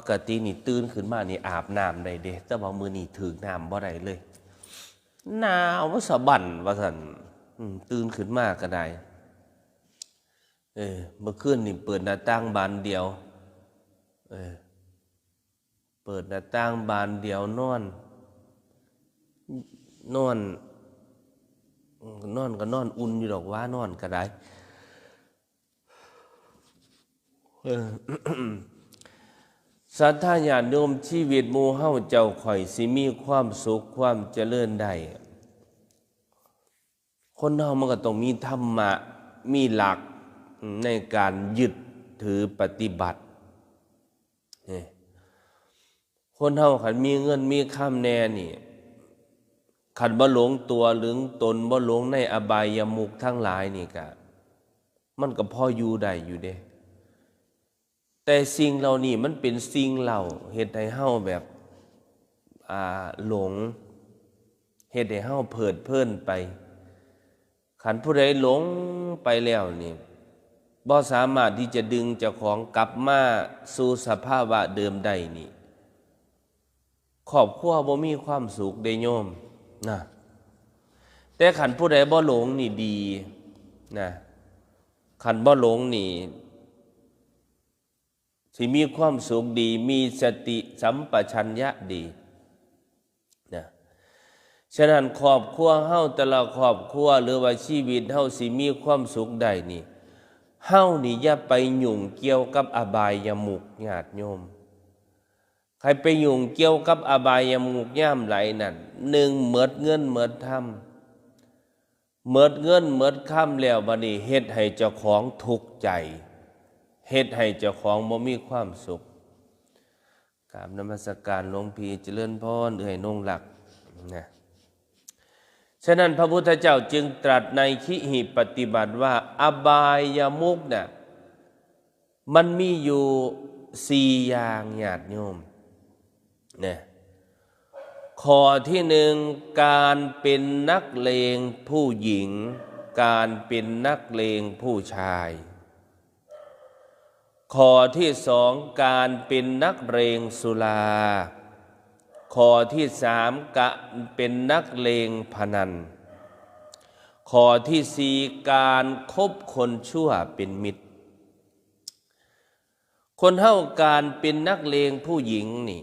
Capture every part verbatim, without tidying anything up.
กตินี่ตื่นขึ้นมานี่อาบน้ำได้เด้ แต่ว่ามื้อนี้ถืกน้ำบ่ได้เลย หนาวสะบั้นว่าซั่น อืม ตื่นขึ้นมาก็ได้ เออ เมื่อคืนนี่เปิดหน้าต่างบานเดียว เออ เปิดหน้าต่างบานเดียวนอน นอน นอนก็นอนอุ่นอยู่ดอกว่านอนก็ได้ เออ ศรัทธาญาติโยม ชีวิตหมู่เฮาเจ้าข้อยสิมีความสุขความเจริญได้ คนเฮามันก็ต้องมีธรรมะ มีหลักในการยึดถือปฏิบัติ นี่ คนเฮาคันมีเงินมีคำแน่นี่ คันบ่หลงตัวหลงตน บ่หลงในอบายมุขทั้งหลายนี่ก็ มันก็พออยู่ได้อยู่เด้ แต่สิ่งเหล่านี้มันเป็นสิ่งเร้า เฮ็ดให้เฮาแบบ อ่า หลง เฮ็ดให้เฮาเพลิดเพลินไป คันผู้ใดหลงไปแล้วนี่ บ่สามารถที่จะดึงเจ้าของกลับมาสู่สภาวะเดิมได้นี่ ครอบครัวบ่มีความสุขเด้โยมนะ แต่คันผู้ใดบ่หลงนี่ดีนะ คันบ่หลงนี่ สิมีความสุขดี มีสติสัมปชัญญะดีนะ ฉะนั้นครอบครัวเฮาแต่ละครอบครัว หรือว่าชีวิตเฮาสิมีความสุขได้นี่ เฮานี่อย่าไปยุ่งเกี่ยวกับอบายมุข ญาติโยม ใครไปยุ่งเกี่ยวกับอบายมุขยามใดนั่น หนึ่ง หมดเงินหมดคำ หมดเงินหมดคำแล้วบัดนี้เฮ็ดให้เจ้าของทุกข์ใจ เฮ็ดให้เจ้าของบ่มีความสุข กราบนมัสการหลวงพี่เจริญพร เอื้อยนงรักนะ ฉะนั้นพระพุทธเจ้าจึงตรัสในคิหิปฏิบัติว่า อบายมุขน่ะ มันมีอยู่สี่อย่าง ญาติโยม เนี่ย ข้อที่หนึ่ง การเป็นนักเลงผู้หญิง การเป็นนักเลงผู้ชาย ข้อที่สอง การเป็นนักเลงสุรา ข้อที่สาม การเป็นนักเลงพนัน ข้อที่สี่ การคบคนชั่วเป็นมิตร คนเฮาการเป็นนักเลงผู้หญิงนี่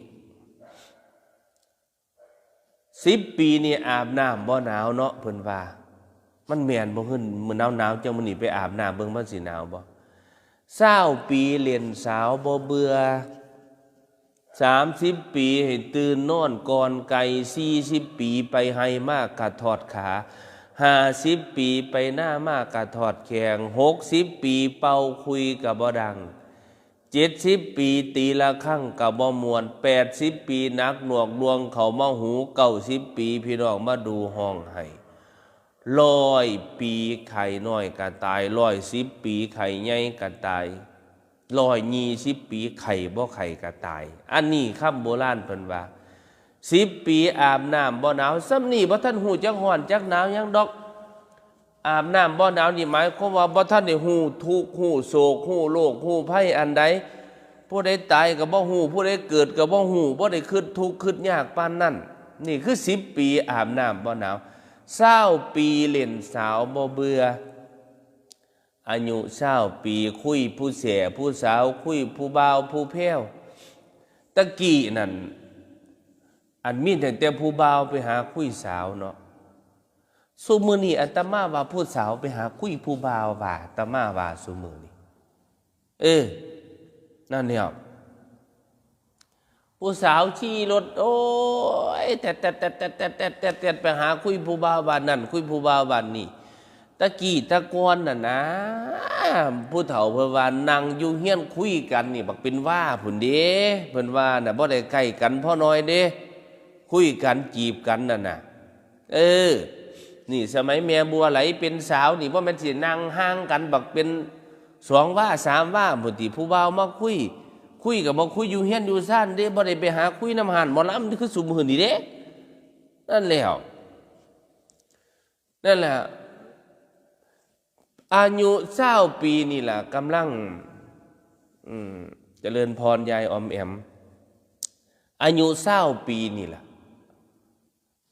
สิบปีนี่อาบน้ำบ่หนาวเนาะ เพิ่นว่า มันแม่นบ่ เพิ่นมื้อหนาวๆ จังมื้อนี้ไปอาบน้ำเบิ่งมันสิหนาวบ่ ซาวปีเล่นสาวบ่เบื่อ สามสิบปีให้ตื่นนอนก่อนไก่ สี่สิบปีไปไฮ่มากะทอดขา ห้าสิบปีไปนามากะทอดแข้ง หกสิบปีเป่าขลุ่ยกะบ่ดัง เจ็ดสิบปีตีระฆังกะบ่ม่วน แปดสิบปีหนักหน่วงดวงเข้ามาหู เก้าสิบปีพี่น้องมาดูฮ้องไห้ ร้อยปีไข้น้อยกะตาย ร้อยสิบปีไข้ใหญ่กะตาย ร้อยยี่สิบปีไข้บ่ไข้กะตาย อันนี้คำโบราณเพิ่นว่า สิบปีอาบน้ำบ่หนาว ส่ำนี้บ่ทันฮู้จักฮ้อนจักหนาวหยังดอก อาบน้ำบ่หนาวนี่หมายความว่าบ่ทันได้ฮู้ทุกข์ ฮู้โศก ฮู้โรค ฮู้ภัยอันใด ผู้ใดตายกะบ่ฮู้ ผู้ใดเกิดกะบ่ฮู้ บ่ได้คิดทุกข์คิดยากปานนั้น นี่คือสิบปีอาบน้ำบ่หนาว ซาวปีเล่นสาวบ่เบื่อ อายุซาวปีคุยผู้แซ่ผู้สาว คุยผู้บ่าวผู้แพรว ตะกี้นั่น อันมีตั้งแต่ผู้บ่าวไปหาคุยสาวเนาะ ซุมื้อนี้อาตมาว่าผู้สาวไปหาคุยผู้บ่าวว่า อาตมาว่าซุมื้อนี้ เออ นั่นแหละ ผู้สาวขี่รถ โอ้ย แต๊ดแต๊ดแต๊ดแต๊ดแต๊ดแต๊ดแต๊ด ไปหาคุยผู้บ่าวบ้านนั่น คุยผู้บ่าวบ้านนี่ ตะกี้ตะก่อนน่ะนะ ผู้เฒ่าเพิ่นว่านั่งอยู่เฮือนคุยกันนี่ บักเป็นว่าพุ้นเด้ เพิ่นว่าน่ะ บ่ได้ใกล้กันพอน้อยเด้ คุยกันจีบกันนั่นน่ะ เออ นี่สมัยแม่บัวไหลเป็นสาวนี่ บ่แม่นสินั่งห่างกันบักเป็นสองวาสามวาพุ้นติ ผู้บ่าวมาคุย คุยกะบ่คุยอยู่เฮือนอยู่ซานเด้ บ่ได้ไปหาคุยนำฮ้านหมอลำคือซุมื้อนี้เด้ นั่นแหละ นั่นแหละ อายุซาวปีนี่ล่ะ กำลัง อืม เจริญพรยายออมแอม อายุซาวปีนี่ล่ะ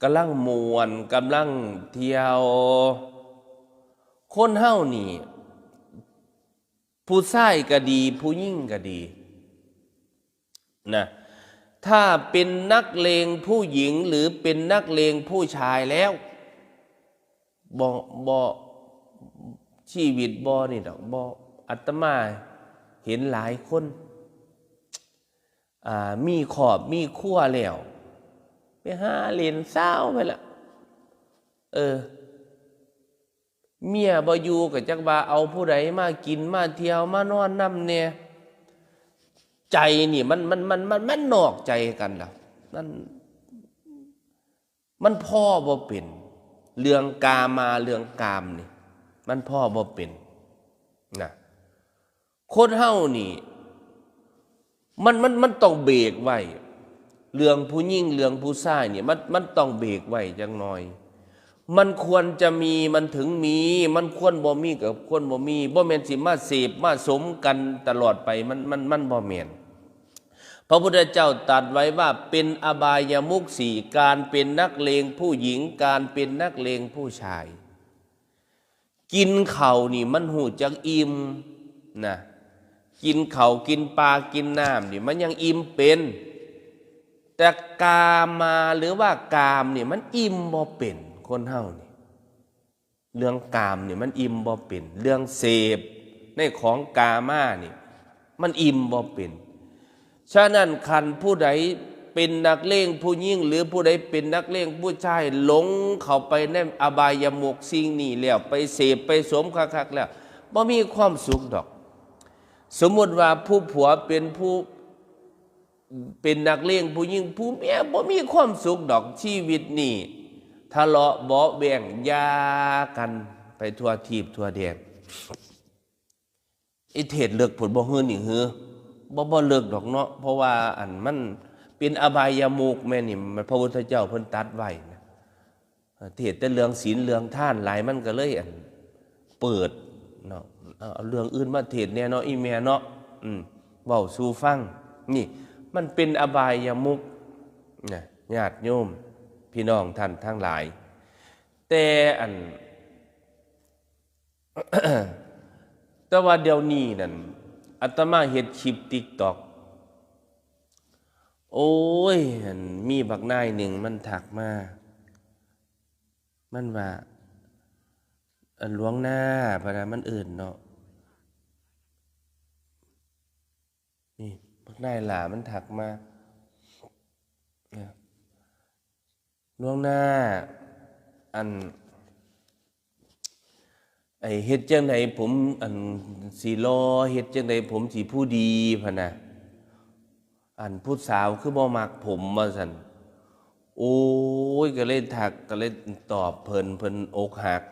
กำลังม่วน กำลังเที่ยว คนเฮานี่ ผู้ชายก็ดี ผู้หญิงก็ดี นะ ถ้าเป็นนักเลงผู้หญิงหรือเป็นนักเลงผู้ชายแล้ว บ่ บ่ ชีวิตบ่นี่ดอก บ่ อาตมาเห็นหลายคน อ่า มีครอบมีครัวแล้ว ไปหาเล่นสาวไปละ เออ เมียบ่อยู่ก็จักว่าเอาผู้ใดมากินมาเที่ยวมานอนนำแหน่ ใจนี่มัน มัน มัน มัน มันนอกใจกันแล้ว มัน มันพอบ่เป็น เรื่องกามา เรื่องกามนี่ มันพอบ่เป็น นะ คนเฮานี่ มัน มัน มันต้องเบรกไว้ เรื่องผู้หญิง เรื่องผู้ชายนี่ มัน มันต้องเบรกไว้จักหน่อย มันควรจะมี มันถึงมี มันควรบ่มีก็ควรบ่มี บ่แม่นสิมาเสพมาสมกันตลอดไป มัน มัน มันบ่แม่น พระพุทธเจ้าตรัสไว้ว่าเป็นอบายมุขสี่ การเป็นนักเลงผู้หญิง การเป็นนักเลงผู้ชาย กินข้าวนี่มันฮู้จักอิ่มนะ กินข้าวกินปลากินน้ำนี่มันยังอิ่มเป็น แต่กามาหรือว่ากามนี่มันอิ่มบ่เป็น คนเฮานี่ เรื่องกามนี่มันอิ่มบ่เป็น เรื่องเสพในของกามานี่ มันอิ่มบ่เป็น ฉะนั้นคันผู้ใดเป็นนักเลงผู้หญิง หรือผู้ใดเป็นนักเลงผู้ชาย หลงเข้าไปในอบายมุขสิ่งนี้แล้ว ไปเสพไปสมคักๆแล้ว บ่มีความสุขดอก สมมุติว่าผู้ผัวเป็นผู้ เป็นนักเลงผู้หญิง ผู้เมียบ่มีความสุขดอก ชีวิตนี่ ทะเลาะเบาะแว้งหย่ากันไปทั่วทีปทั่วแดน อีเทศเลิกผลบ่ฮื้อนี่ฮื้อ บ่ บ่เลิกดอกเนาะ เพราะว่าอันมันเป็นอบายมุขแม่นี่ พระพุทธเจ้าเพิ่นตรัสไว้นะ เทศน์แต่เรื่องศีลเรื่องทานหลาย มันก็เลยอันเปิดเนาะ เอาเรื่องอื่นมาเทศน์แหน่เนาะ อีแม่เนาะ อืม เว้าสู่ฟัง นี่ มันเป็นอบายมุขนะ ญาติโยม พี่น้องท่านทั้งหลาย แต่อัน แต่ว่าเดี๋ยวนี้นั่น อาตมาเฮ็ดคลิปติ๊กต็อก โอ้ย อัน มีบักนายหนึ่งมันทักมา มันว่า อัน หลวงนา พะนะ มันเอิ้นเนาะ นี่ บักนายหล่ามันทักมา หลวงนา อัน ไอ้ เฮ็ดจั่งใดผม อัน สิหล่อ เฮ็ดจั่งใดผมสิผู้ดี พะนะ อัน ผู้สาวคือบ่มักผม ว่าซั่น โอ้ย ก็เลยทัก ก็เลยตอบเพิ่น เพิ่นอกหัก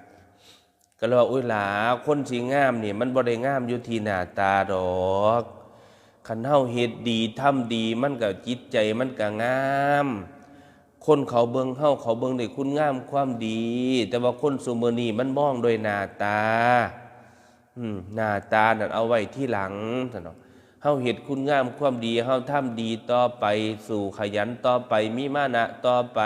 ก็เลยว่า โอ้ยหล่า คนสิงามนี่ มันบ่ได้งามอยู่ที่หน้าตาดอก คันเฮาเฮ็ดดี ทำดี มันก็จิตใจมันก็งาม คนเขาเบิ่งเฮา เขาเบิ่งด้วยคุณงามความดี แต่ว่าคนซุมื้อนี้มันมองด้วยหน้าตา อืม หน้าตานั่นเอาไว้ทีหลัง ซั่นเนาะ เฮาเฮ็ดคุณงามความดี เฮาทำดีต่อไป สู้ขยันต่อไป มีมานะต่อไป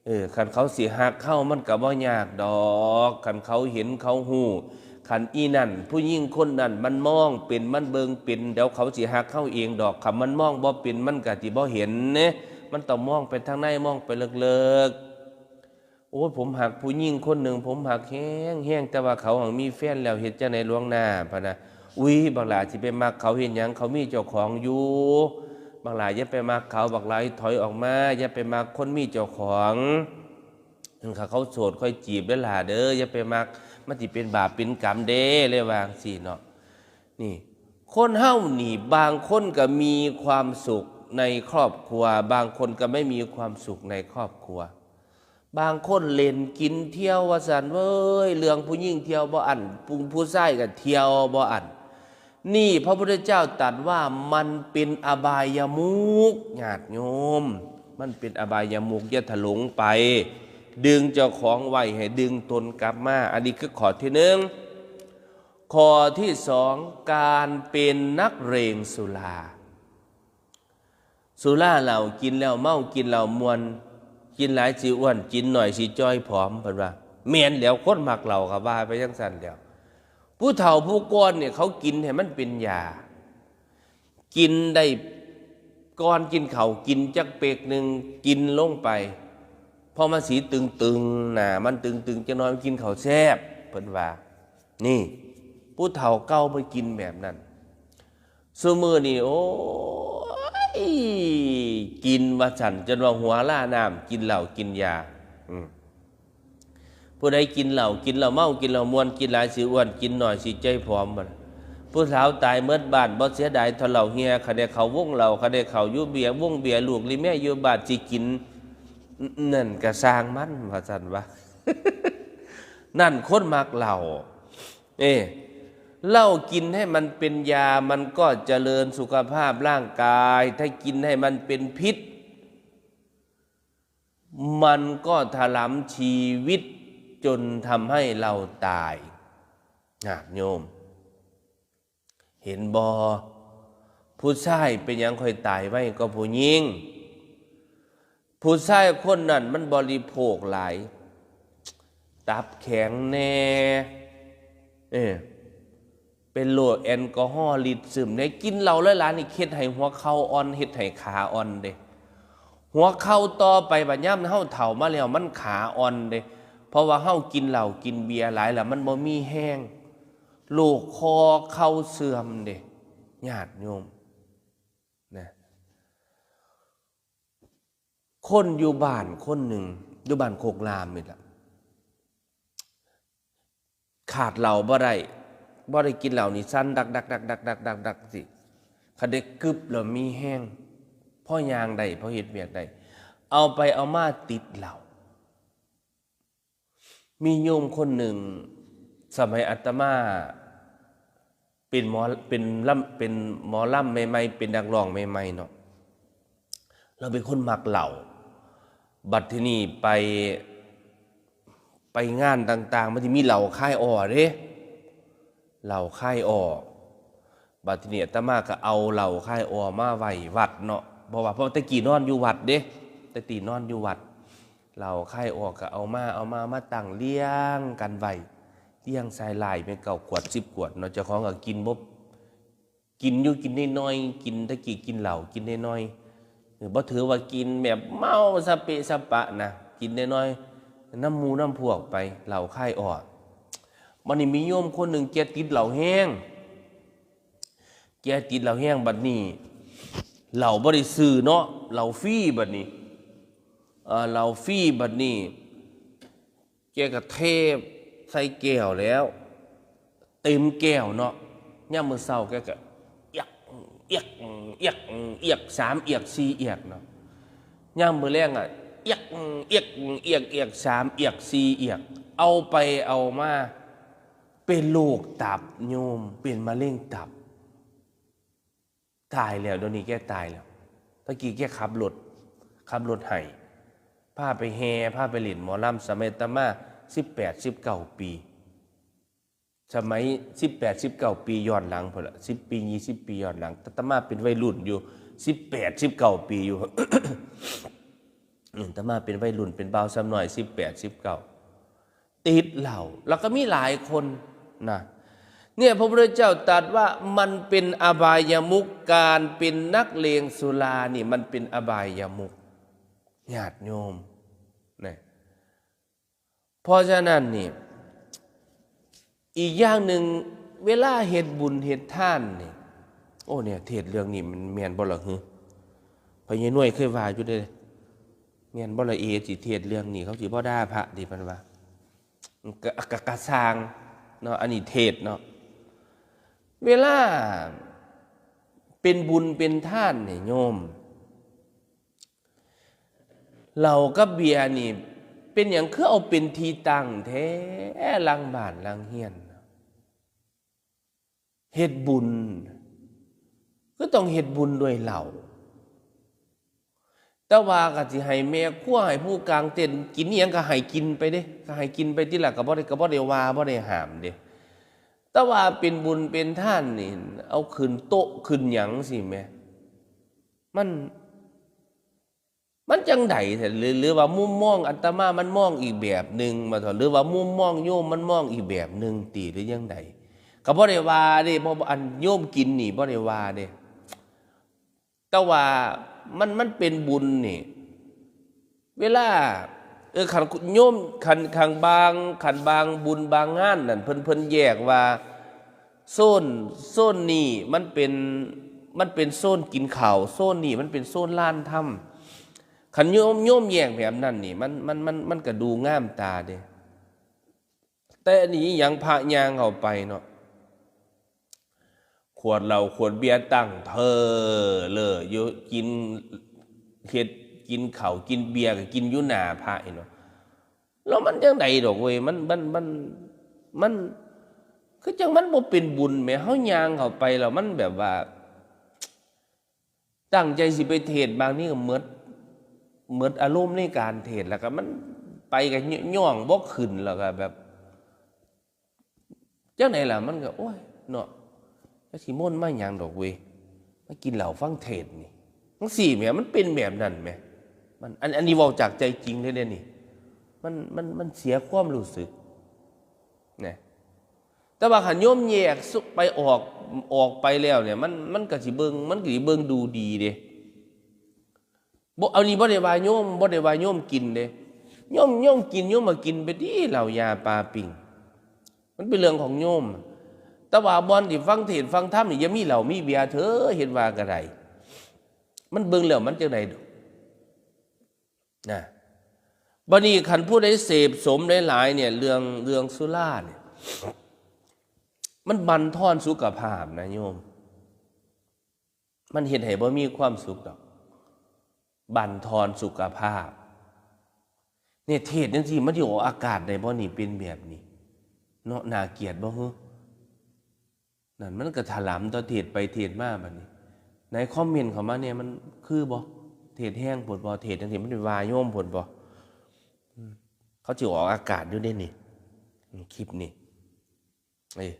เออ คันเขาสิฮักเฮามันก็บ่ยากดอก คันเขาเห็นเขาฮู้ คันอีนั่น ผู้หญิงคนนั้นมันมองเป็น มันเบิ่งเป็น เดี๋ยวเขาสิฮักเฮาเองดอก คันมันมองบ่เป็น มันก็สิบ่เห็นเด้ มันต้องมองไปทางใน มองไปลึกๆ โอ้ย ผมฮักผู้หญิงคนหนึ่ง ผมฮักแฮงๆ แต่ว่าเขาหั้นมีแฟนแล้ว เฮ็ดจั่งใดหลวงนา พะนะ อุ๊ย บักหล่าสิไปมักเขาเฮ็ดหยัง เขามีเจ้าของอยู่ บักหล่าอย่าไปมักเขา บักหล่าถอยออกมา อย่าไปมักคนมีเจ้าของ ถ้าเขาโสดค่อยจีบเด้อหล่าเด้อ อย่าไปมัก มันสิเป็นบาปเป็นกรรมเด้ เลยว่าจั่งซี้เนาะ นี่ คนเฮานี่ บางคนก็มีความสุขในครอบครัว บางคนก็ไม่มีความสุขในครอบครัว บางคนเล่นกินเที่ยวว่าซั่นเว้ย เรื่องผู้หญิงเที่ยวบ่อั้น ผู้ ผู้ชายก็เที่ยวบ่อั้น นี่พระพุทธเจ้าตรัสว่ามันเป็นอบายมุข ญาติโยม มันเป็นอบายมุข อย่าถลงไป ดึงเจ้าของไว้ ให้ดึงตนกลับมา อันนี้คือข้อที่หนึ่ง ข้อที่สอง การเป็นนักเลงสุรา ส สุราเหล้า กินแล้วเมา กินแล้วม่วน กินหลายสิอ้วน กินน้อยสิจ่อยผอม เพิ่นว่า แม่นแล้ว คนมักเหล้าก็ว่าไปจั่งซั้นแหล้ว ผู้เฒ่าผู้ก่อนเนี่ย เขากินให้มันเป็นยา กินได้ ก่อนกินข้าว กินจักเป๊กหนึ่ง กินลงไป เพราะมันสิตึงๆ หน้ามันตึงๆ จักหน่อย มันกินข้าวแซ่บ เพิ่นว่า นี่ ผู้เฒ่าเก่าเพิ่นกินแบบนั้น ซุมื้อนี้ โอ้ย กินว่าซั่น จนว่าหัวลาน้ำ กินเหล้ากินยา อืม ผู้ใดกินเหล้า กินแล้วเมา กินแล้วม่วน กินหลายสิอ้วน กินน้อยสิจ่อยผอม บัดผู้สาวตายหมดบ้าน บ่เสียดายเท่าเหล้าเหี่ย คันได้เข้าวงเหล้า คันได้เข้าอยู่เบียร์ วงเบียร์ ลูกหรือเมียอยู่บ้านสิกิน นั่นก็ซ่างมัน ว่าซั่นวะ นั่นคนมักเหล้า เอ้ เหล้ากินให้มันเป็นยา มันก็เจริญสุขภาพร่างกาย ถ้ากินให้มันเป็นพิษ มันก็ถลำชีวิตจนทำให้เราตาย ญาติโยม เห็นบ่ ผู้ชายเป็นหยังค่อยตายไวกว่าผู้หญิง ผู้ชายคนนั้นมันบริโภคหลาย ตับแข็งแน่ เออ เป็นโรคแอลกอฮอลิซึมแน่ กินเหล้าหลายๆ นี่เฮ็ดให้หัวเข่าอ่อน เฮ็ดให้ขาอ่อนเด้ หัวเข่าต่อไปบัดยามเฮาเฒ่ามาแล้วมันขาอ่อนเด้ เพราะว่าเฮากินเหล้ากินเบียร์หลายแล้วมันบ่มีแฮง โรคข้อเข่าเสื่อมเด้ ญาติโยม นะ คนอยู่บ้านคนหนึ่ง อยู่บ้านโคกลามนี่ล่ะ ขาดเหล้าบ่ได้ บ่ได้กินเหล้านี่สั่นดักดักดักดักดักดักดักสิ คันได้กึบแล้วมีแฮง พอย่างได้ พอเฮ็ดเวียกได้ เอาไปเอามาติดเหล้า มีโยมคนหนึ่ง สมัยอาตมา เป็นหมอ เป็นลำ เป็นหมอลำใหม่ๆ เป็นนักร้องใหม่ๆ เนาะ เราเป็นคนมักเหล้า บัดทีนี้ไป ไปงานต่างๆ มันสิมีเหล้าคายอ่อเด้ เหล้าคายอ่อ บัดทีนี้อาตมาก็เอาเหล้าคายอ่อมาไว้วัดเนาะ เพราะว่า เพราะแต่กี้นอนอยู่วัดเด้ แต่กี้นอนอยู่วัด เหล้าคายอ่อก็เอามา เอามา มาตั้งเรียงกันไว้ เรียงใส่ลายเป็นเก้าขวด สิบขวดเนาะ เจ้าของก็กินบ่ กินอยู่ กินน้อยๆ กิน แต่กี้กินเหล้า กินน้อยๆ เออ บ่ถือว่ากินแบบเมาสะเปะสะปะนะ กินน้อยๆ นำหมู่นำพวกไป เหล้าคายอ่อ บัดนี้มีโยมคนหนึ่งแกติดเหล้าแฮง แกติดเหล้าแฮง บัดนี้ เหล้าบ่ได้ซื้อเนาะ เหล้าฟรีบัดนี้ เอ่อ เหล้าฟรีบัดนี้ แกก็เทใส่แก้วแล้ว เต็มแก้วเนาะ ยามมื้อเช้าแกก็เอียก เอียก เอียก เอียก สามเอียก สี่เอียกเนาะ ยามมื้อแลงอะ เอียก เอียก เอียก เอียก สามเอียก สี่เอียก เอาไปเอามา เป็นโรคตับโยม เป็นมะเร็งตับ ตายแล้ว เดี๋ยวนี้แกตายแล้ว ตะกี้แกขับรถ ขับรถไห้ พาไปแห่ พาไปเล่นหมอลำ สมัยอาตมา สิบแปด สิบเก้า ปี สมัย สิบแปด สิบเก้า ปีย้อนหลังพู้นล่ะ สิบ ปี ยี่สิบ ปีย้อนหลัง อาตมาเป็นวัยรุ่นอยู่ สิบแปด สิบเก้า ปีอยู่ อาตมาเป็นวัยรุ่น เป็นบ่าวซ้ำน้อย สิบแปด สิบเก้า ติดเหล้า แล้วก็มีหลายคนนะ เนี่ย พระพุทธเจ้าตรัสว่ามันเป็นอบายมุข การเป็นนักเลงสุรานี่มันเป็นอบายมุข ญาติโยม นะ เพราะฉะนั้นนี่ อีกอย่างหนึ่ง เวลาเฮ็ดบุญเฮ็ดทานนี่ โอ้ เนี่ย เทศน์เรื่องนี้มันแม่นบ่ล่ะหือ พ่อใหญ่หน่วยเคยว่าอยู่เด้ แม่นบ่ล่ะเอ สิเทศน์เรื่องนี้ เขาสิบ่ด่าพระติ เพิ่นว่า กะ กะ กะซ่างเนาะ อันนี้เทศน์เนาะ เวลาเป็นบุญเป็นทานนี่โยม เหล้ากับเบียร์นี่ เป็นหยังคือเอาเป็นที่ตั้งแท้ หลังบ้านหลังเฮือน เฮ็ดบุญ คือต้องเฮ็ดบุญด้วยเหล้า แต่ว่าก็สิให้แม่ครัว ให้ผู้กางเต็นท์กินอิหยังก็ให้กินไปเด้ ก็ให้กินไปติล่ะ ก็บ่ได้ ก็บ่ได้ว่า บ่ได้ห้ามเด้ แต่ว่าเป็นบุญเป็นทานนี่ เอาขึ้นโต๊ะขึ้นหยังสิแหม มัน มันจั่งใดแท้ หรือ หรือว่ามุมมองอาตมามันมองอีกแบบหนึ่งมาเถาะ หรือว่ามุมมองโยมมันมองอีกแบบหนึ่งติ หรือจั่งใด ก็บ่ได้ว่าเด้ บ่ อันโยมกินนี่บ่ได้ว่าเด้ แต่ว่ามัน มันเป็นบุญนี่ เวลา เออ คันโยม คัน คันบาง คันบางบุญบางงานนั่น เพิ่น เพิ่นแยกว่า โซน โซนนี้มันเป็น มันเป็นโซนกินข้าว โซนนี้มันเป็นโซนลานธรรม คันโยม โยมแยกแบบนั้นนี่ มัน มัน มัน มันก็ดูงามตาเด้ แต่อันนี้อิหยัง พระย่างเข้าไปเนาะ ขวดเหล้าขวดเบียร์ตั้งเทอเลยอยู่ กิน เฮ็ด กินข้าวกินเบียร์ก็กินอยู่หน้าพระนี่เนาะ แล้วมันจั่งใดดอกเว้ย มัน มัน มัน มัน คือจั่งมันบ่เป็นบุญแหม เฮาย่างเข้าไปแล้วมันแบบว่า ตั้งใจสิไปเทศน์ บางทีก็หมด หมดอารมณ์ในการเทศน์ แล้วก็มันไปก็ย่องบ่ขึ้น แล้วก็แบบ จั่งใดล่ะ มันก็ โอ้ย เนาะ จักสิม่วนมาหยังดอกเว้ย มากินเหล้าฟังเทศน์นี่ จั่งซี้แหม มันเป็นแบบนั้นแหม มัน อัน อันนี้เว้าจากใจจริงเลยเด้นี่ มัน มัน มันเสียความรู้สึก นะ แต่ว่าคันโยมแยกสุ ไปออก ออกไปแล้วเนี่ย มัน มันก็สิเบิ่ง มันก็สิเบิ่งดูดีเด้ บ่ อันนี้บ่ได้ว่าโยม บ่ได้ว่าโยมกินเด้ โยม โยมกิน โยมมากินไปติ เหล้ายาปลาปิ้ง มันเป็นเรื่องของโยม แต่ว่าบ่อนที่ฟังเทศน์ฟังธรรมนี่ อย่ามีเหล้ามีเบียร์เถอะ เห็นว่าก็ได้ มันเบิ่งแล้วมันจั่งใดดอก นะ บัดนี้คันผู้ใดเสพสมหลายๆเนี่ย เรื่อง เรื่องสุราเนี่ย มันบั่นทอนสุขภาพนะโยม มันเฮ็ดให้บ่มีความสุขดอก บั่นทอนสุขภาพ เนี่ย เทศน์จั่งซี้ มันสิออกอากาศได้บ่นี่ เป็นแบบนี้ เนาะ น่าเกลียดบ่ฮึ นั่นมันก็ถลำต่อ เทศน์ไปเทศน์มาบัดนี้ ในคอมเมนต์เข้ามาเนี่ย มันคือบ่ เทศน์แฮงโพดบ่ เทศน์จั่งซี้ มันเป็นว่าโยมโพดบ่ อืม เขาสิออกอากาศอยู่เด้นี่ อืม คลิปนี้ เอ้ย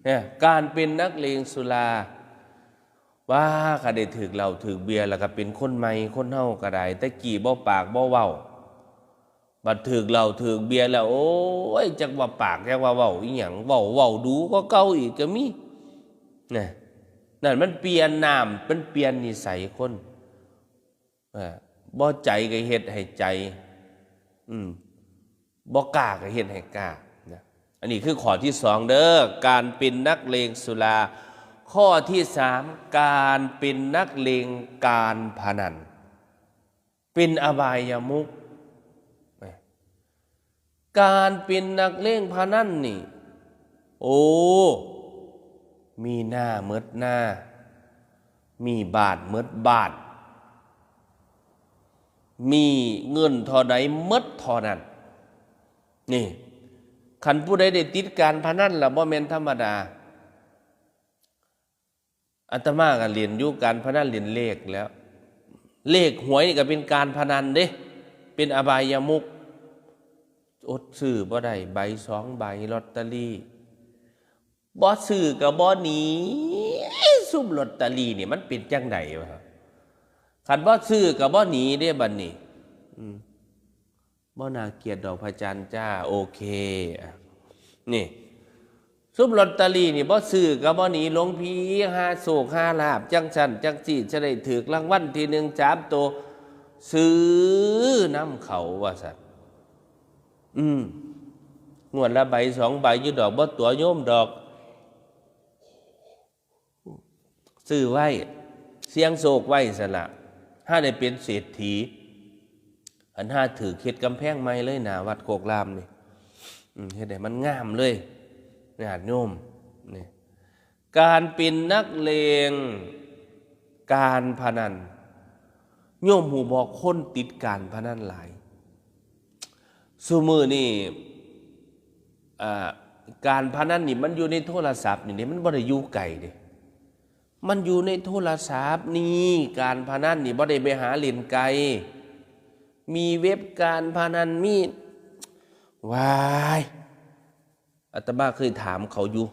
เนี่ย การเป็นนักเลงสุรา ว่าก็ได้ถืกเหล้าถืกเบียร์ แล้วก็เป็นคนใหม่ คนเฮาก็ได้ แต่กี้บ่ปากบ่เว้า บัดถืกเหล้าถืกเบียร์แล้ว โอ้ย จักว่าปาก จักว่าเว้าอีหยัง เว้า เว้าดูก็เก่าอีกก็มี นะ นั่นมันเปลี่ยนน้ำ มันเปลี่ยนนิสัยคน เออ บ่ใจก็เฮ็ดให้ใจ อืม บ่กล้าก็เฮ็ดให้กล้า นะ อันนี้คือข้อที่สองเด้อ การเป็นนักเลงสุรา ข้อที่สาม การเป็นนักเลงการพนัน เป็นอบายมุข นะ การเป็นนักเลงพนันนี่ โอ้ มีหน้าหมดหน้า มีบ้านหมดบ้าน มีเงินเท่าใดหมดเท่านั้น นี่ คันผู้ใดได้ติดการพนันล่ะ บ่แม่นธรรมดา อาตมาก็เล่นอยู่การพนัน เล่นเลขแล้ว เลขหวยนี่ก็เป็นการพนันเด้ เป็นอบายมุข อดซื้อบ่ได้ ใบสองใบลอตเตอรี่ บ่ซื้อก็บ่หนี ซุมลอตเตอรี่นี่มันเป็นจั่งใดวะ คันบ่ซื้อก็บ่หนีเด้บัดนี้ อืม บ่น่าเกลียดดอกพระอาจารย์จ้า โอเค อ่ะ นี่ ซุมลอตเตอรี่นี่บ่ซื้อก็บ่หนี หลวงพี่หาโชคหาลาภจั่งซั่นจั่งซี้ จะได้ถืกรางวัลที่หนึ่งสามตัว ซื้อนำเขาว่าซั่น อืม งวดละใบสองใบอยู่ดอก บ่ตั๋วโยมดอก ซื้อไว้ เสี่ยงโชคไว้ซั่นล่ะ หาได้เป็นเศรษฐี อันหาถืกเฮ็ดกำแพงใหม่เลยหน้าวัดโคกรามนี่ อืม เฮ็ดให้มันงามเลย ญาติโยม นี่ การเป็นนักเลงการพนัน โยมฮู้บ่ คนติดการพนันหลาย ซุมื้อนี่ อ่า การพนันนี่มันอยู่ในโทรศัพท์นี่เด้ มันบ่ได้อยู่ไกลเด้ มันอยู่ในโทรศัพท์นี่ การพนันนี่บ่ได้ไปหาเล่นไกล มีเว็บการพนัน มี ว้าย อาตมาเคยถามเขาอยู่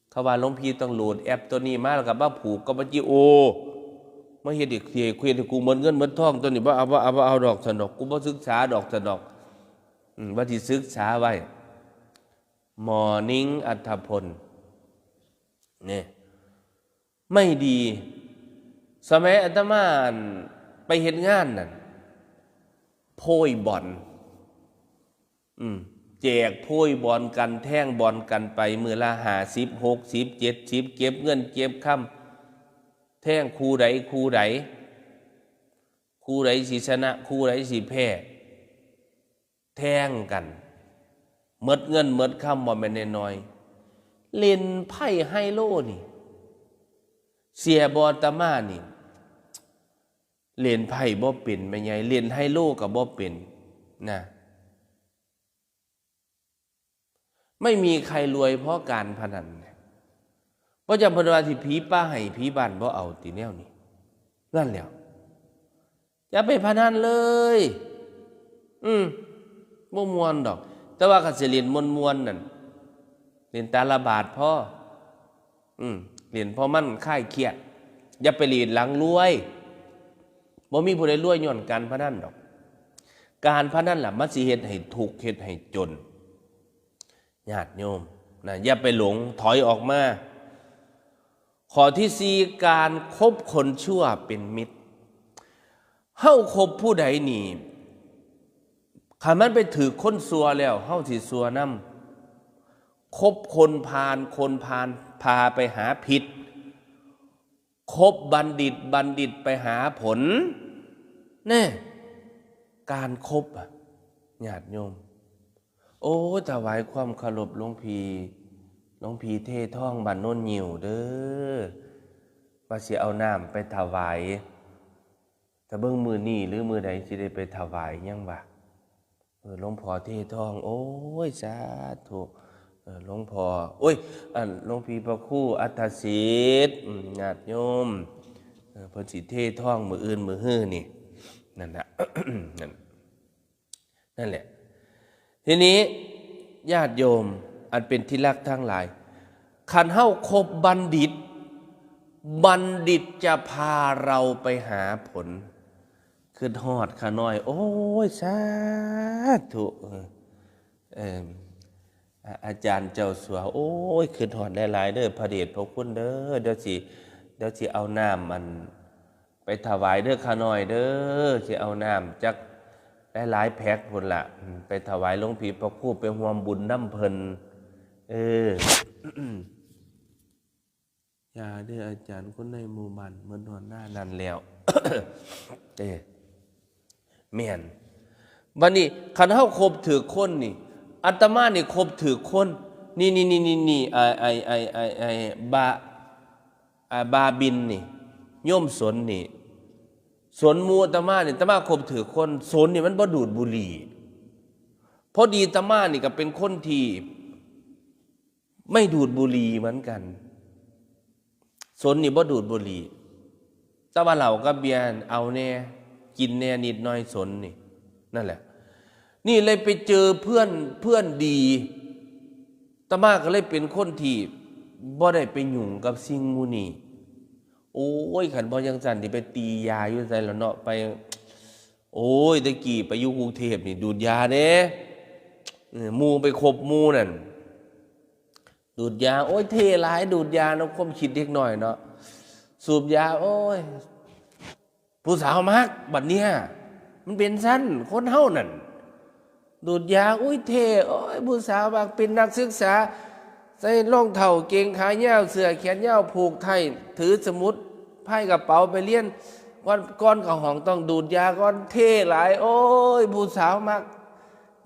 เขาว่าหลวงพี่ต้องโหลดแอปตัวนี้มา แล้วก็มาผูกกับบัญชี โอ้ มาเฮ็ดอีกเสียเฮ็ดให้กูหมดเงินหมดทองตัวนี้ บ่เอา บ่เอา บ่เอาดอก ซั่นดอก กูบ่ศึกษาดอก ซั่นดอก อืม ว่าสิศึกษาไว้ หมอนิง อัฏฐพล เนี่ย ไม่ดี สมัยอาตมาไปเฮ็ดงานนั่น โพยบอล อืม แจกโพยบอลกัน แทงบอลกันไป มื้อละห้าสิบ หกสิบ เจ็ดสิบ เก็บเงินเก็บคำ แทงคู่ใดคู่ใด คู่ใดสิชนะ คู่ใดสิแพ้ แทงกัน หมดเงินหมดคำ บ่แม่นน้อยๆ เล่นไพ่ไฮโลนี่ เสียบ่ อาตมานี่ เล่นไพ่บ่เป็น แม่ใหญ่ เล่นไฮโลก็บ่เป็นนะ ไม่มีใครรวยเพราะการพนัน เพราะจั่งเพิ่นว่า ที่ผีป่าไห้ผีบ้านบ่เอาติแนวนี้ นั่นแหล้ว อย่าไปพนันเลย อืม บ่ม่วนดอก แต่ว่าคันสิเล่นม่วนๆ นั่น เล่นตาละบาทพอ อืม เล่นพอมันคลายเครียด อย่าไปเล่นหลังรวย บ่มีผู้ใดรวยย้อนการพนันดอก การพนันล่ะ มันสิเฮ็ดให้ทุกข์ เฮ็ดให้จน ญาติโยมนะ อย่าไปหลง ถอยออกมา ข้อที่สี่ การคบคนชั่วเป็นมิตร เฮาคบผู้ใดนี่ คันมันไปถืกคนชั่วแล้ว เฮาสิชั่วนำ คบคนพาล คนพาลพาไปหาผิด คบบัณฑิต บัณฑิตไปหาผล แน่ การคบอะ ญาติโยม โอ้ ถวายความเคารพหลวงพี่ หลวงพี่เททองบ้านโนนงิ้วเด้อ ว่าสิเอาน้ำไปถวาย แต่เบิ่งมื้อนี้หรือมื้อใดสิได้ไปถวายหยังวะ เออ หลวงพ่อเททอง โอ้ย สาธุ เออ หลวงพ่อ โอ้ย อัน หลวงพี่พระครูอัฏฐศิษย์ อืม ญาติโยม เออ เพิ่นสิเททองมื้ออื่นมื้อฮื้อนี่ นั่นน่ะ นั่น นั่นแหละ ทีนี้ญาติโยมอันเป็นที่รักทั้งหลาย คันเฮาคบบัณฑิต บัณฑิตจะพาเราไปหาผล คิดฮอดข้าน้อย โอ้ย สาธุ เออ เอิ่ม อา- อาจารย์เจ้าสัว โอ้ย คิดฮอดหลายๆ เด้อ พระเดชพระคุณเด้อ เดี๋ยวสิ เดี๋ยวสิเอาน้ำอัน ไปถวายเด้อข้าน้อยเด้อ สิเอาน้ำจักหลายๆ แพ็คพุ้นละ อืม ไปถวายหลวงพี่พระครู ไปร่วมบุญนำเพิ่น เออ อย่าเด้ออาจารย์ คนในหมู่บ้านหมดฮอดหน้านั่นแล้ว เออ แม่น บัดนี้คันเฮาคบถืกคนนี่ อาตมานี่คบถืกคน นี่ นี่ นี่ นี่ นี่ ไอ้ ไอ้ ไอ้ ไอ้ ไอ้ บา อ่า บาบินนี่ โยมสนนี่ สนหมู่อาตมานี่ อาตมาคบถืกคน สนนี่มันบ่ดูดบุหรี่ พอดีอาตมานี่ก็เป็นคนที่ ไม่ดูดบุหรี่เหมือนกัน สนนี่บ่ดูดบุหรี่ แต่ว่าเหล้ากับเบียร์เอาแน่ กินแน่นิดหน่อย สนนี่ นั่นแหละ นี่เลยไปเจอเพื่อน เพื่อนดี อาตมาก็เลยเป็นคนที่บ่ได้ไปยุ่งกับสิ่งหมู่นี้ โอ้ย คันบ่จั่งซั้นสิไปตียาอยู่ไสล่ะเนาะ ไป โอ้ย แต่กี้ไปอยู่กรุงเทพฯนี่ ดูดยาเด้ เออ หมู่ไปคบหมู่นั่น ดูดยา โอ้ย เท่หลาย ดูดยาเนาะ ความคิดเด็กน้อยเนาะ สูบยา โอ้ย ผู้สาวมัก บัดเนี้ย มันเป็นซั่น คนเฮานั่น ดูดยา อุ้ย เท่ โอ้ย ผู้สาวมัก เป็นนักศึกษา ใส่รองเท้ากางเกงขายาว เสื้อแขนยาว ผูกไท ถือสมุด พายกระเป๋าไปเรียน ก่อน ก่อนเข้าห้องต้องดูดยาก่อน เท่หลาย โอ้ย ผู้สาวมัก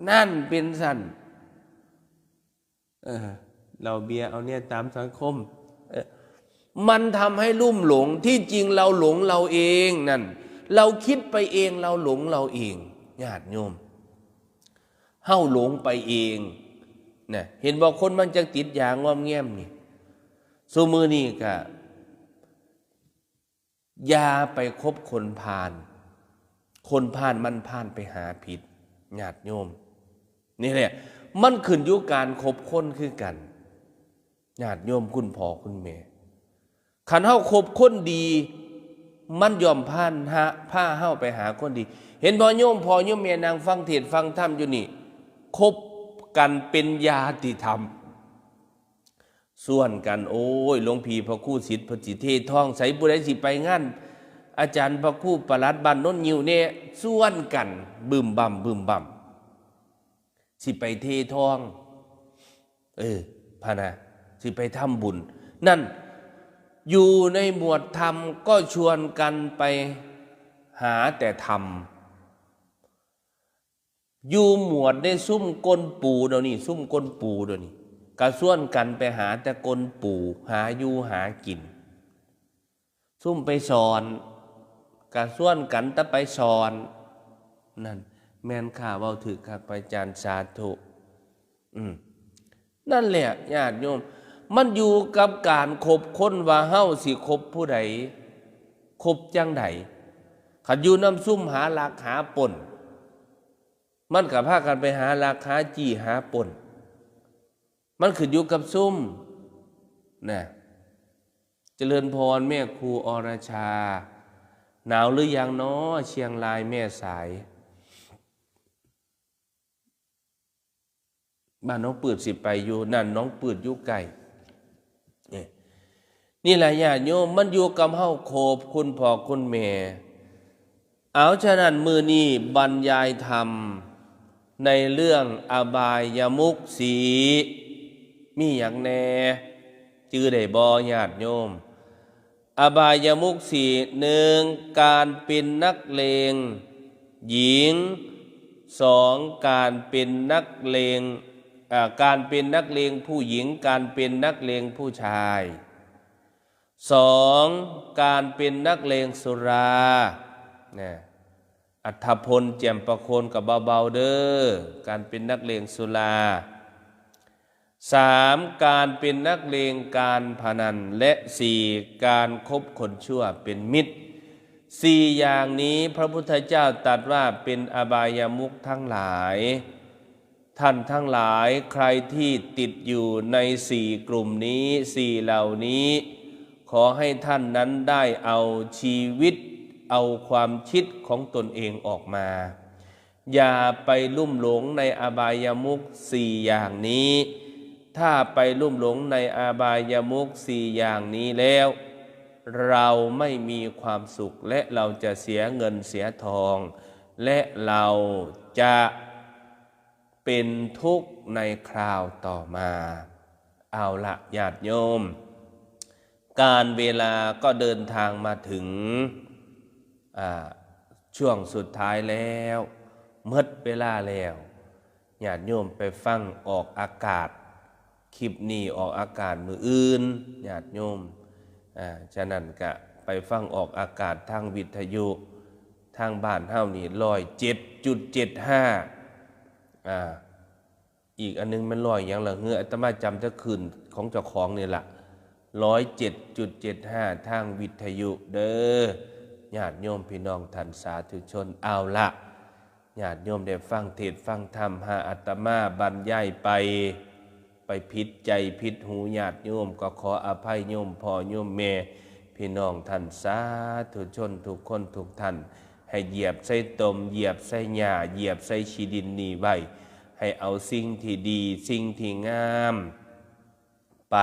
นั่นเป็นซั่น เออ เหล้าเบียร์เอาเนี่ยตามสังคม เออ มันทำให้ลุ่มหลง ที่จริงเราหลงเราเองนั่น เราคิดไปเอง เราหลงเราเอง ญาติโยม เฮาหลงไปเอง นะ เห็นบ่ คนมันจั่งติดยางอมแงมนี่ ซุมื้อนี้ก็ อย่าไปคบคนพาล คนพาลมันพาลไปหาผิด ญาติโยม นี่แหละ มันขึ้นอยู่การคบคนคือกัน ญาติโยม คุณพ่อคุณแม่ คันเฮาคบคนดี มันย่อมพาหา พาเฮาไปหาคนดี เห็นบ่โยมพ่อโยมแม่นั่งฟังเทศน์ฟังธรรมอยู่นี่ คบกันเป็นญาติธรรม ชวนกัน โอ้ย หลวงพี่พระครูสิทธิ์เพิ่นสิเททอง ใสผู้ใดสิไปงาน อาจารย์พระครูปลัดบ้านโนนงิ้วแน่ ชวนกัน บึมบั่ม บึมบั่ม สิไปเททอง เออ พะนะ สิไปทำบุญ นั่น อยู่ในหมวดธรรมก็ชวนกันไปหาแต่ธรรม อยู่หมวดในซุมก้นปูเดี๋ยวนี้ ซุมก้นปูเดี๋ยวนี้ ก็ชวนกันไปหาแต่ก้นปู หาอยู่หากิน ซุมไปสอน ก็ชวนกันแต่ไปสอน นั่น แม่นค่ะ เว้าถืกคักพระอาจารย์ สาธุ อืม นั่นแหละ ญาติโยม มันอยู่กับการคบคน ว่าเฮาสิคบผู้ใด คบจั่งใด คันอยู่นำซุมหาลักหาปล้น มันก็พากันไปหาลักหาจี้หาปล้น มันขึ้นอยู่กับซุม นะ เจริญพรแม่ครูอรชา หนาวหรือยังน้อ เชียงรายแม่สาย บ้านน้องปืดสิไปอยู่ นั่นน้องปืดอยู่ไกล นี่ นี่แหละญาติโยม มันอยู่กับเฮาคบคุณพ่อคุณแม่ เอา ฉะนั้นมื้อนี้บรรยายธรรมในเรื่องอบายมุขสี่ มีหยังแน่ จื่อได้บ่ญาติโยม อบายมุขสี่ หนึ่ง การเป็นนักเลงหญิง สอง การเป็นนักเลง อ่า การเป็นนักเลงผู้หญิง การเป็นนักเลงผู้ชาย สอง การเป็นนักเลงสุรา นะ อัฏฐพล แจ่มประโคน ก็เบาๆเด้อ การเป็นนักเลงสุรา สาม การเป็นนักเลงการพนัน และสี่ การคบคนชั่วเป็นมิตร สี่อย่างนี้พระพุทธเจ้าตรัสว่าเป็นอบายมุขทั้งหลาย ท่านทั้งหลายใครที่ติดอยู่ในสี่กลุ่มนี้ สี่เหล่านี้ ขอให้ท่านนั้นได้เอาชีวิต เอาความคิดของตนเองออกมา อย่าไปลุ่มหลงในอบายมุขสี่อย่างนี้ ถ้าไปลุ่มหลงในอบายมุขสี่อย่างนี้แล้ว เราไม่มีความสุข และเราจะเสียเงินเสียทอง และเราจะเป็นทุกข์ในคราวต่อมา เอาละญาติโยม การเวลาก็เดินทางมาถึง อ่า ช่วงสุดท้ายแล้ว หมดเวลาแล้ว ญาติโยมไปฟังออกอากาศ คลิปนี้ออกอากาศมื้ออื่น ญาติโยม อ่า ฉะนั้นก็ไปฟังออกอากาศทางวิทยุ ทางบ้านเฮานี่ ร้อยเจ็ดจุดเจ็ดห้า อ่า อีกอันนึงมันร้อยหยังล่ะ เฮือ อาตมาจำแต่คลื่นของเจ้าของนี่ล่ะ ร้อยเจ็ดจุดเจ็ดห้า ทางวิทยุเด้อ ญาติโยมพี่น้องท่านสาธุชน เอาละ ญาติโยมได้ฟังเทศน์ฟังธรรม หาอาตมาบรรยายไป ไปผิดใจผิดหูญาติโยม ก็ขออภัยโยมพ่อโยมแม่ พี่น้องท่านสาธุชนทุกคนทุกท่าน ให้เหยียบใส่ตม เหยียบใส่หญ้า เหยียบใส่ขี้ดินนี้ไว้ ให้เอาสิ่งที่ดี สิ่งที่งาม ไป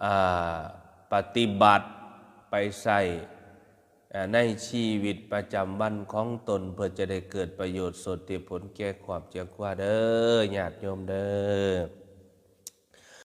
อ่า ปฏิบัติ ไปใช้ อ่า ในชีวิตประจำวันของตน เพื่อจะได้เกิดประโยชน์สดที่ผลแก่ครอบแก่ครัวเด้อ ญาติโยมเด้อ